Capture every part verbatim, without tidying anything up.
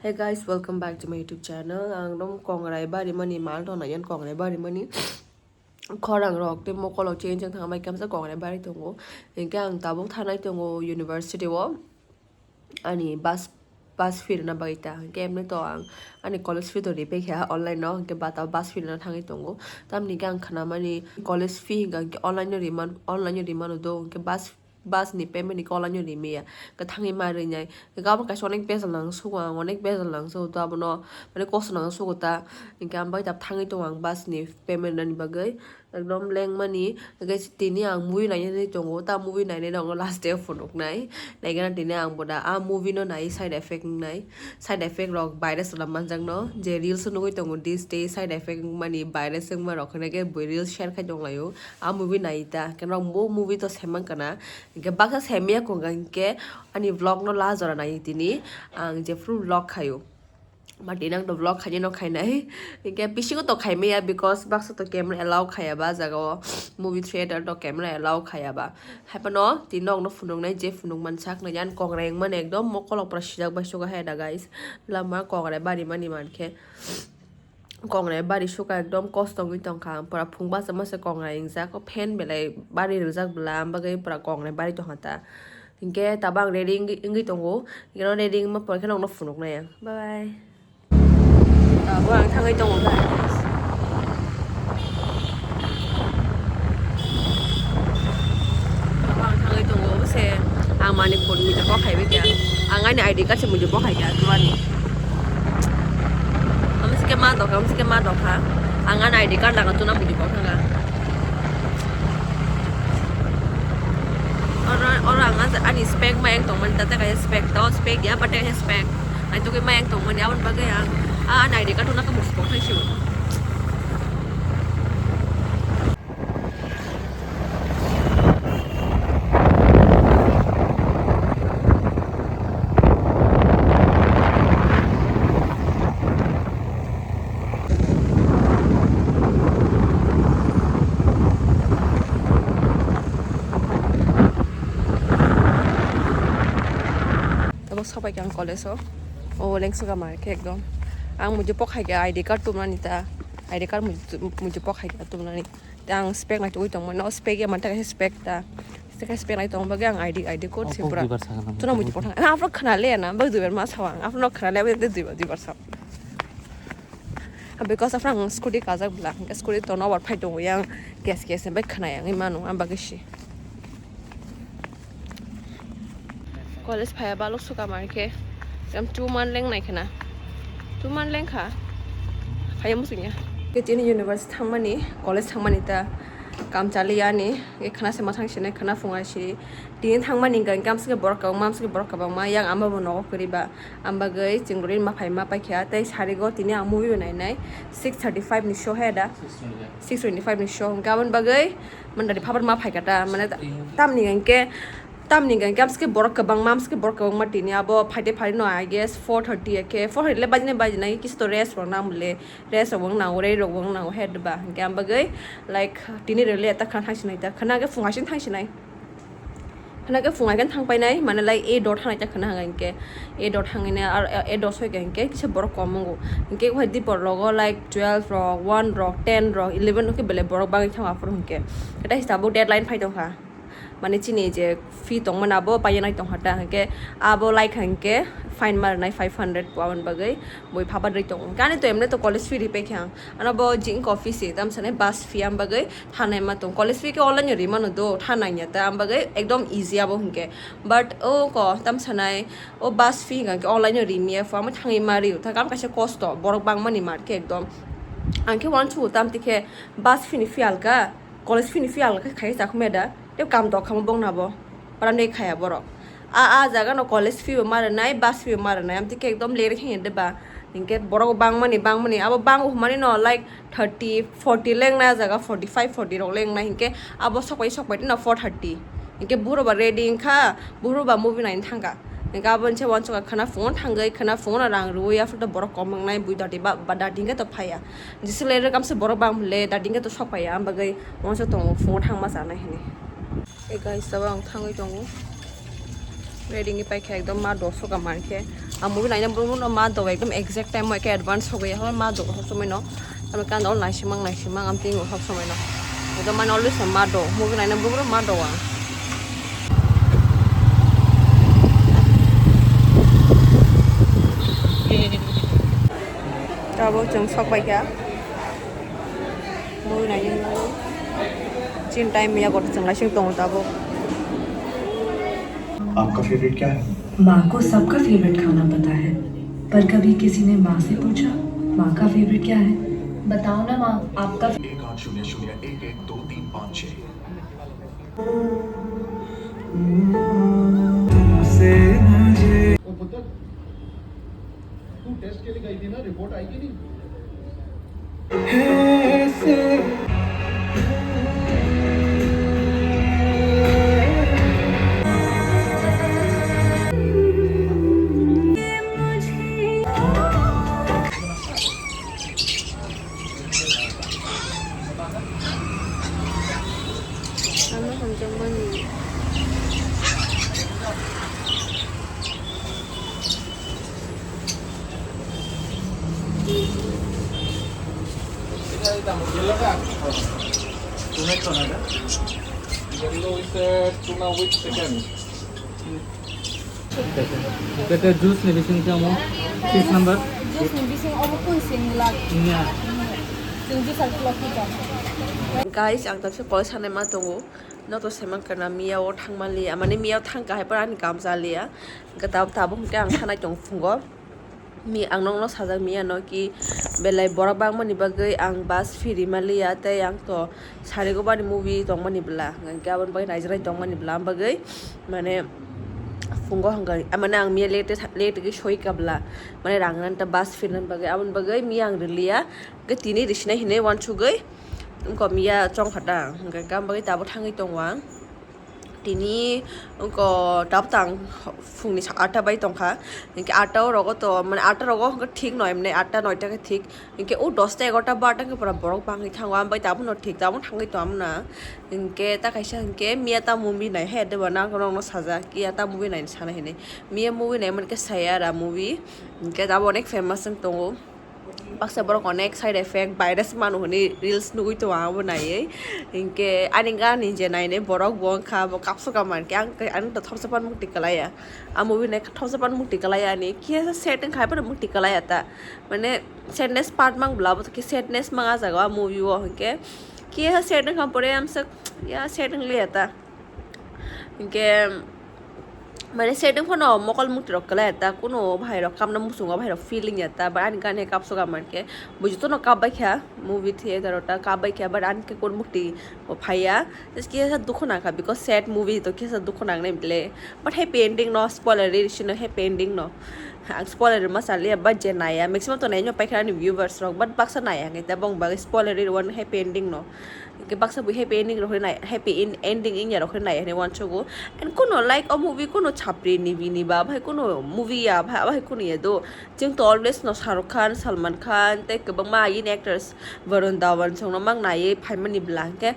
Hey guys, welcome back to my YouTube channel. Ang dom kongrai bari mani mal tong nai, yan kongrai bari mani. Khorang rok tei mokol rok change wng thang bai kamsa kongrai bari tongo. Hinkhe ang tabuk thanai tongo university o. Ani bus, bus fee rwna bagwi ta. Hinkhe emni to ang ani college fee to repay kha online no. Hinkhe bata bus fee rwna thangwi tongo. Tamni khe ang khna mani college fee hinkhe online no riman, online no rimano do. Hinkhe bus bus ni payment ni kola nyo rimaya, kwthangwi ma rinai. Gabon kaisa onek bejal nang sugo ang, onek bejal nang sugo ta abono, mane kosto nang sugo ta. Hinkhe ang bai ta thangwi tongo ang bus ni payment rwnani bagwi. Ekdom lengmani, hinkhe tini ang movie nainani tongo, ta movie nainai rokno last day phunuknai. Naigana tini ang boda a movie no nai side effect wngnai. Side effect rok virus rok manjakno, je reels o nugwi tongo, this day side effect wngmani virus wngma rok hinwi khe bui reels share khai tonglaio. A movie nai ta, khe norok bo movie to saiman kana. Hinkhe baksa saimaya kung hinkhe ani vlog no last jora nai tini. Ang jephru vlog khaio. Mati nang to vlog khaini no khainai. Hinkhe bisingo to khaimaya because baksa to camera allow khaya ba jaga o. Movie theater to camera allow khaya ba. Haipano tini nokno phunuknai je phunuk mansak nai yan kongrai wngmani ekdom mokolok pura sijak bai suka hai da guys. Lama kongrai bari mani mankhe. Kongrai bari suka ekdom kosto wngwi tongkha, pura phung basa masa kongrai wngjak, o fan belai bari rwjak bwla, am bagwi pura kongrai bari tongkha ta. Hinkhe tabang ready wngwi, wngwi tongo, hinkhe no ready wngma pore khe nokno phunuknai ang. Bye bye. Tabuk ang thangwi tongo guys. Ang thangwi tongo, se ang Manipur muitu kok hai kha. Ang ani I D card se muitu kok hai kha, tuani. Amsi ke ma dokha, amsi ke ma dokha. Ang ani I D card naga tuna muitu kok thanga. Oro, oro ang ani spec ma yang tongmani, tata kaya spec, tao spec ya, pate kaya spec. Ai tu ke ma yang tongmani, abon bagwi ang, ah, ani I D card tuna ka muitu kok hai si. Tabuk sobai khe ang college o. O lengsuka ma khe ekdom. Ang muitu pok hai khe I D card tumnani ta. I D card muitu, muitu pok hai khe tumnani. Tei ang spec nai tugwi tongmani, o spec ya mantha kaisa spec ta. Tei kaisa spec nai tongma bagwi ang I D, I D code se pura. Tuna muitu pothang. Ang aphuru khna le na, bagwi duibar ma sao ang. Aphuru no khna le, bagwi duibar, duibar sao. Because aphuru ang scooty kajak bwla, hwnkhe scooty tongna war phai tongo yang, gas gas bai khna yang mano, ang bagwi se. College phaiya balok suka mankhe, tam two month leng nai khna, two month leng kha, phaiya muchungya. Tini university thangmani, college thangmani ta kam chaliya ani, khna se ma thang sinai, khna phunga si, tini thangmani hwnkha hwnkhe amsike borok kwbangma, amsike borok kwbangma, yang ama bo nogo kwrwi ba, am bagwi chwng rwri ma phai ma paikha, tei sarigo tini ang movie bo nainai, six thirty five ni show he da, six twenty five ni show, hwnkhe aboni bagwi. Mandari phabar ma phaikha ta, mane ta-, tamni hwnkhe, tamni hwnkhe amsike borok kwbangma, amsike borok kwbangma tini abo phaite phaino, I guess, four thirty ya khe, four thirty le bajinai, bajinai, kisa to rest rok nang le, rest rok bo wng nango, rei rok bo wng nango, he ba, hwnkhe am bagwi, like, tini rwle ta khna thang sinai ta, khna khe phung haising thang sinai, khna khe phung hai khe thang painai, mane, like, eight o thangnai ta khna hwnkhe, eight o thangwi ne, ar eight o soi khe hwnkhe kisa borok kom wngo, hwnkhe wahai dipor rogo, like, twelve rok, one rok, ten rok, eleven rok khe belai borok bangwi thango aphuru hwnkhe. Tei tabuk deadline phai tongkha. Mane chini je fee tongmani abo paiya nai tongkha ta, hwnkhe abo laikha hwnkhe fine ma rwnai five hundred po, aboni bagwi bui phaba rwi tongo. Hwnkhe ani to emne to college fee ripei khe ang. Ano bo jing office se tam sanai bus fee am bagwi thanai ma tong. College fee khe online rwi mano do, thanai ya ta, am bagwi ekdom easy abo hwnkhe. But o ko tam sanai o bus fee hwnkhe online rimi ya pho, amo thangwi ma rwi ta, kam kaisa kosto, borok bangmani mar khe ekdom. Ang khe uansukgo tam tikhe bus fee ni fee alka. College fee ni fee alka khe khai chakhumya da, tei kam dok khamo bokna bo, para nei khaya borok. A, a jaga no college fee bo ma rwnai, bus fee bo ma rwnai, amtwi khe ekdom lereng khe de ba. Hinkhe borok bangmani, bangmani, abo bango hwnmani no, like, thirty, forty lengnai, a jaga forty five, forty rok lengnai, hinkhe abo sokpai, sokpai no four thirty. Hinkhe buro ba ready wngkha, buro ba movie naina thangkha. Hinkhe abo se uansukha khwna phungo thangwi, khwna phungo no rang rwui, aphuru to borok kom wngnai, bui dati ba, ba dati hinkhe to phaiya. Jisle rwkam se borok bang le, dati hinkhe to sok phaiya, am bagwi uansuk tongo, phungo thangma chanai hinwi. Hey guys, tabuk ang thangwi tongo. Ready wngwi paikha, ekdom ma doso ka mankhe. Ang movie naina brum brum no ma do, ekdom exact time o eke advance sogwi hor ma do hor somoi no. Tamo kanda ol naisimang naisimang am tingo hor somoi no. Ekdom mane always ma do, movie naina brum brum ma do ang. Tabuk chwng sok bai kha. Movie naina chin time ya got chwng naising tongo tabuk. आपका फेवरेट क्या है? माँ को सबका फेवरेट खाना पता है, पर कभी किसी ने माँ से पूछा, माँ का फेवरेट क्या है? बताओ ना माँ, आपका एक आठ शून्य शून्य एक एक दो तीन पाँच छः। तुमसे मुझे वो पुत्र, तू टेस्ट के लिए गई थी ना, रिपोर्ट आई कि नहीं? Ano hamjakmani. Yellow is, uh, tuna with chicken. Bete juice ni bising tamo, piece number. Juice ni bising omo kun sing lak. Nya. Sing juice al klok kita. Guys, ang tabse kol sanai ma tongo. Nok to semang kana miya o thangmali, amani miya o thang kahai pora ani kam jaliya. Gata tabuk hwnkhe ang sanai tong phungo. Mi ang nokno sajak miya no ki belai borok bangmani bagwi ang bus phiri maliya tei ang to Sarigobani movie tongmani bwla, hwnkhe aboni bagwi naijaknai tongmani bwla, aboni bagwi mane phungo hwnkhe, mane ang miya late, late gwi soika bwla, mane rang nani ta bus phirnani bagwi, aboni bagwi miya ang rwliya, hwnkhe tini risinai hinwi uansugwi wngkha miya chongkha ta, hwnkhe aboni bagwi tabuk thangwi tongo ang. Tini wngkha tabuk tang phungni sa-, atta bai tongkha. Hinkhe atta o rogo to, mane atta rogo hwnkhe thik noi, mane atta noita khe thik. Hinkhe o dosta egarota barta khe pura borok bangwi thango, ambai tabukno thik tabuk thangwi tongmana. Hinkhe ta kaisa hinkhe miya ta movie nai he deba nang norokno sajak kiya ta movie nai sana hinwi. Miya movie nai mankhe Sayara movie. Hinkhe tabuk onek famous wng tongo. Baksa borok onek side effect virus manu hwnwi reels nugwi tongo abo naiwi. Hinkhe ani gani je nainai borok bo wngkha bo kapsuka mankhe ang, ang to thopsa pan mukti kwlaiya. A movie nai thopsa pan mukti kwlaiya ani kisa sad wngkha abo mukti kwlaiya ta. Mane sadness part mang bwla abo khe sadness mang ah jaga o a movie o hinkhe kisa sad wngkha pore amsa ya sad wngliya ta. Hinkhe mane setting phano mokol mukti rok kwlai ta, kuno bahai rok kamna muchungo bahai rok feeling ya ta, but ani gani kapsuka mankhe bo jotono kap bai kha movie theater o ta kap bai kha, but ani khe kun mukti bo phaiya, just kisa dukhu nangkha because sad movie to kisa dukhu nangnai bile, but happy ending no spoiler ri sino happy ending no ang spoiler ma saliya, but je naiya maximum to naino paikha ani viewers rok, but baksa naiya hwnkhe ta bong bagwi spoiler ri one happy ending no. Hingke baksa bo happy ending rok nai, happy en-, ending wngya rok nai hinui uansugo. And kuno like o movie kuno chapri ni bini ba, bai kuno movie ya, bai, bai kuno ya do. Chwng to always no Shah Rukh Khan, Salman Khan, tei kwbangma yin actors Varun Dhawan song no mang nai phaimani bwla hingke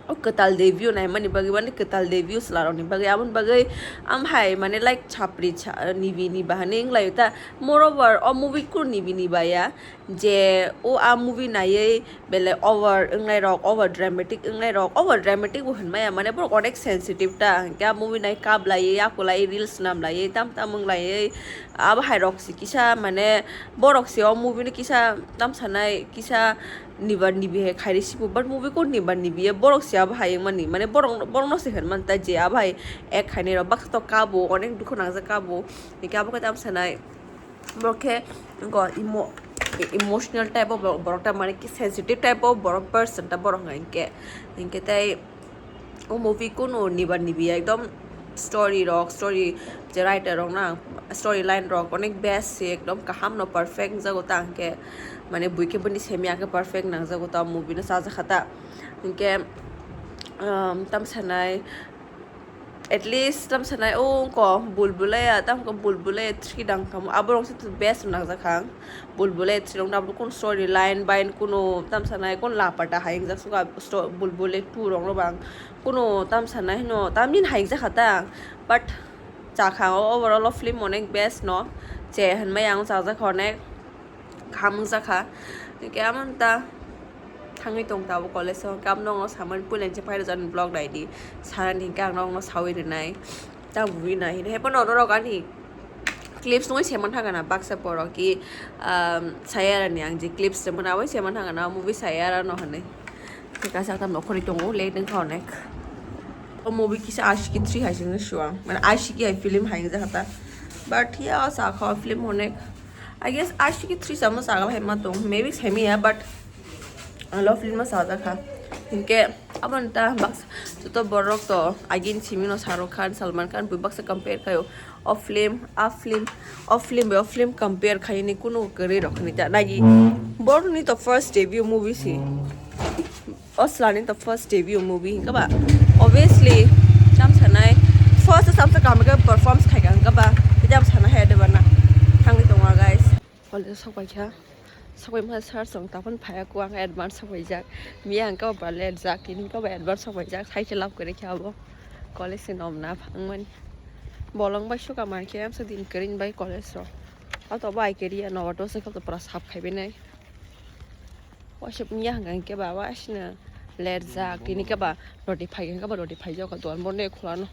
o kwtal debut naimani bagwi mani kwtal debut chwla rok ni bagwi aboni bagwi am hai mane like chapri cha-, ni bini ba hinui wng lai ta. Moreover o movie kuno ni bini ba ya. Je o a movie naiwi belai over wngnai rok, over dramatic wngnai rok, over dramatic bo hwnmaya, mane borok onek sensitive ta, hwnkhe a movie nai kap laiwi, yaku laiwi, reels nam laiwi, tam tam wng laiwi, abo hai rok se kisa, mane borok se o movie no kisa tam sanai, kisa nibar nibi hai khairi sibu, but movie kok nibar nibi ya, borok se abo hai wngmani, mane borok, borok no se hwnmani ta je abo hai ek khainai rok, baksa to kabo, onek dukhu nangjak kabo, hwnkhe abo khe tam sanai. Borok khe go emo-, emotional type o borok, borok ta mane ki sensitive type o borok person ta borok hwnka hinkhe, hinkhe tei o movie kunu nibar nibi ekdom story rok, story je writer rok na, story line rok onek best se ekdom kaham no perfect wngjago ta hinkhe mane bui khe bini semi ya khe perfect nangjago ta movie no chajakha ta hinkhe, um, tam sanai. At least tam sanai o wngkha Bulbulaya, tam khe Bulbulaya three dang kha mo, abo rok se best nangjak kha ang. Bulbulaya three rok no abo kunu story line bai kunu tam sanai kunu lapata hai wngjak suka sto-, Bulbulaya two rok no bang kunu tam sanai no tam din hai wngjak kha ta, but cha kha o overall o film onek best no Te hinmai ang chajak kha onek, kaham wngjakha. Hingke amo ta thangwi tong tabuk college o, hingke amo nokno samani puila ni se phai rwjak ni vlog naidi, sanani hingke ang nokno sawi rwnai, ta movie nai hino. Haiphano norok ani clips nungwi se manthangkha na baksa borok ki, um, Sayara ni ang je clips se mwnabo se manthangkha na movie Sayara no hinwi. Kaisa tam nokhorwi tongo, late wngkha onek. O movie kisa Ashiki three hai se wngwi suang. Mane Ashiki hai film hai wngjakha ta. But ya, o sakha o film onek. I guess Ashiki three samo sakha hai ma tong. Maybe semi ya, but I love film ma sajakha. Hinke aboni ta baksa joto borok to agin simi no Shahrukh Khan, Salman Khan bui baksa compare khaio. O film, a film, o film bai o film compare khaini kunu kwrwi rok hinwi ta nagi. Borokni to first debut movie si. O swlani to first debut movie hinkhe ba. Obviously, tam sanai first samsa kam khe performance khai kha hinkhe ba. Jam sana hai de bana. Thangwi tongo guys. College sok bai kha. Sok bai ma sir song tapon phaya ko ang advance sok bai jak. Miya ang ka ba late jak, tini ka ba advance sok bai jak. Sai se love kore kha abo. College se nom na phang mani. Bolong bai suka man khe amsa din kering bai college ro. Auto bai keriya no auto se ka to pura sap khai bai nai. Wasuk miya hwnka hwnkhe ba wasina lerjak, tini khe ba roti phai hwnkhe ba roti phaijak duan bondo khulano.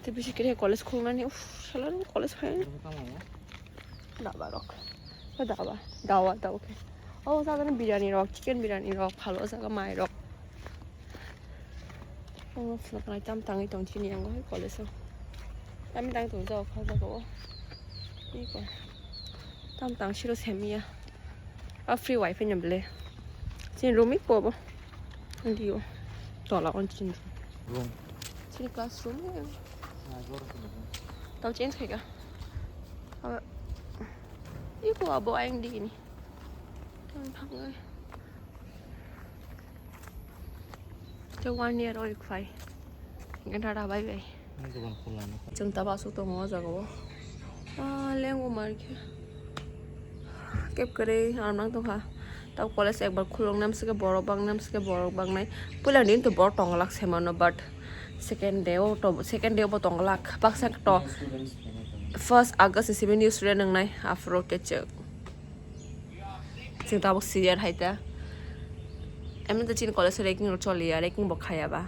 Tei bisi khe college khulnani, uff, salano college phai. Daba rok. Daba, dawa, dawa khe. O jaga ni biryani rok, chicken biryani rok, phalo jaga mai rok. Omo phunuknai tam tangwi tong chini yango hai college o. Tam tang tong jao kha jaga o. Iko. Tam tang siro semiya. A free wifi ni bele. Chini room iko bo. Ndio. Tola on chini room. Room. Chini classroom. Ah, jor sini room. Tao change khai ka. Aba. Iko abo aing di ni. Tam tang. Tei one year oil khai. Ganta da bai bai. Ang dogan khulano. Chwng ta basu tongo o jaga o. Ah, lengo mar khe. Kep kwrwi ang nang tongkha. Tabo college ekbar khulok nam sike borok bang nam sike borok bang nai. Puila ni to borok tong lak se mano, but second day o to, second day o bo tong lak. Baksa to first August ni simi new student nang nai. Afro kechek. Chwng tabuk senior hai ta. Emni to chini college o ragging rok choliya, ragging bo khaya ba.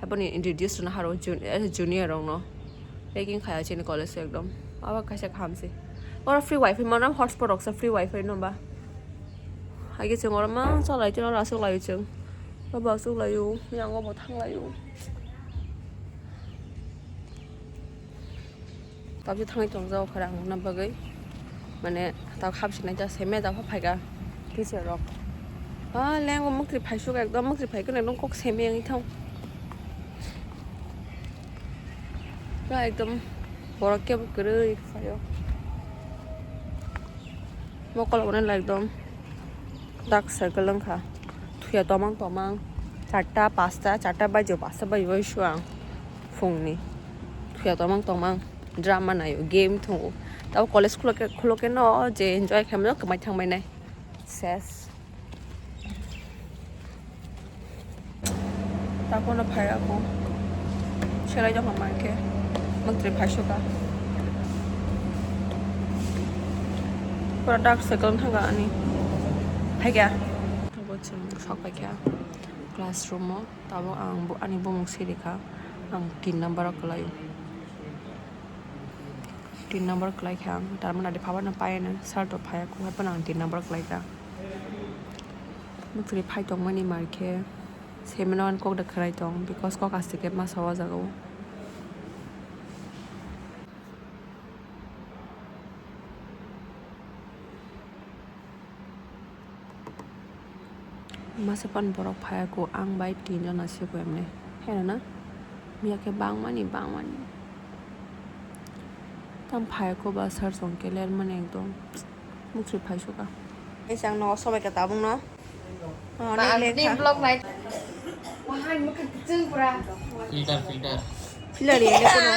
Haiboni introduce rwna haro jun-, eh, junior rok no. Ragging khaya chini college o ekdom. Abo kaisa kaham se. Oro free wifi mano hotspot rok sa free wifi no ba. Haikhe chwng oro ma cholai chwng oro aswk lai o chwng. Abo aswk lai o, yang o bo thang lai o. Tabuk thangwi tongjao khe rang rwna bagwi. Mane tabuk hapsinai ta seme tabuk phaikha teacher rok. Ah, lengo mwktwi phaisuk ekdom mwktwi phaikhe ekdom kok seme wngwi thang. Pura ekdom borok kebo kwrwi phaio. Mokol bo nai ekdom dark circle wngkha. Thuya tomang tomang charta pasta, charta bajo, pasta bajo bai su ang phungni. Thuya tomang tomang drama naio, game thungo. Tabo college khuloke, khuloke no je enjoy khaimano kwmai thangbai nai. Ses. Takono phai ako. Selai jokha mankhe. Mantri phai suka. Pura dark circle thanga ani. Phai kya? Tabo chwng sok pai kha classroom o. Tabo ang bo-, ani bumung siri kha. Ang tin number o kwlai o. Tin number kwlai kha ang. Tarmani adi phabano pai ani. Sir to phai ako. Hai phano ang tin number kwlai kha. Mantri phai tongmani mar khe. Seminar kok da khwnai tong, because kok aste khe masa o jaga o. Masa pan borok phai ako, ang bai tin jona se ko emne. Heno na? Miya khe bangmani, bangmani. Tam phai ako ba sir song khe ler mani ekdom. Mukti phai suka. Guys, ang nogo sobai kha tabuk no. Oh, nek lek kha. Vlog nai. Wahai mukha kuchung pura. Filter, filter. Filter ya, lek kono.